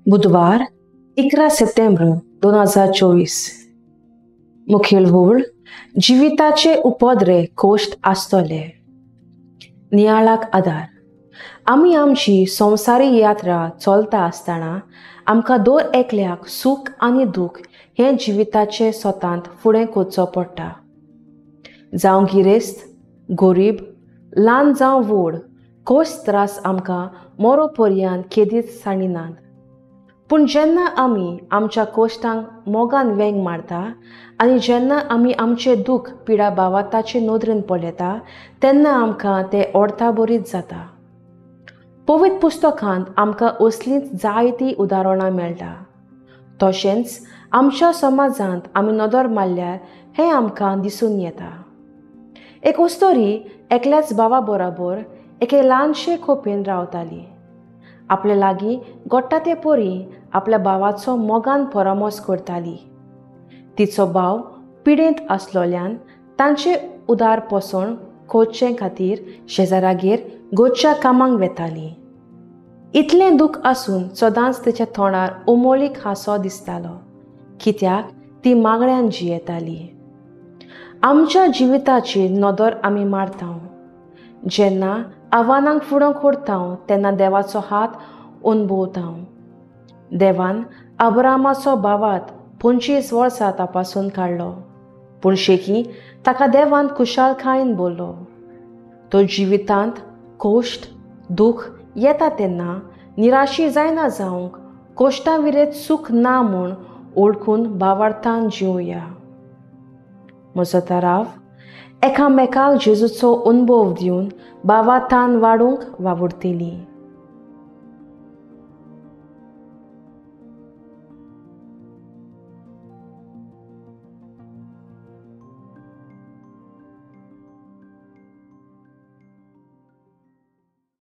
बुधवार 11 सप्टेंबर 2024. मुखेल वोळ जिविताचे उपद्रे कोश्ट आसतले. नियाळाक आदार. आमी आमची संवसारी यात्रा चलता आसतना आमकां दर एकल्याक सूख आनी दूख हें जिविताचे स्वतांत फुडें करचो पडटा. जावं गिरेस्त गरीब, ल्हान जावं व्हड, कोश त्रास आमकां मोरो पर्यंत केदीच सांडिनात. पूण जेन्ना आमी आमच्या कोश्टांक मोगान वेंग मारता आनी जेन्ना आमी आमचें दूख पिडा भावार्थाचे नदरेन पळयता तेन्ना आमकां तें अर्था बरीत जाता. पवित्र पुस्तकांत आमकां असलींच जायतीं उदाहरणां मेळटा. तशेंच आमच्या समाजांत आमी नदर मारल्यार हें आमकां दिसून येता. एक अस्तोरी एकल्याच भावा बरोबर एके ल्हानशे खोपयेन रावताली. आपले लागीं गोडटा ते परी आपल्या भावाचो मोगान परामर्श करताली. तिचो भाव पिडेंत आसलोल्यान तांचे उदार पोसण करचे खातीर शेजारागेर गोदच्या कामांक वेताली. इतलें दूख आसून सदांच तिच्या तोंडार उमळीक हांसो दिसतालो, कित्याक ती मागण्यान जियेताली. आमच्या जिविताची नदर आमी मारता. जेन्ना आव्हानांक फुडो करता तेन्ना देवाचो हात अनुभवता. देवान अब्रामाचो भावात 25 वर्सां तपासून काडलो, पूण शेकी ताका देवान खुशालकायेन बोल्लो. तो जिवितांत कोश्ट दूख येता तेन्ना निराशी जायना जावंक कोश्टां विरेत सूख ना म्हूण ओळखून भावार्थान जिवया. म्हजो तराव एकामेकाक जेजूचो अनुभव दिवन भावार्थान वाडूंक वावुरतली.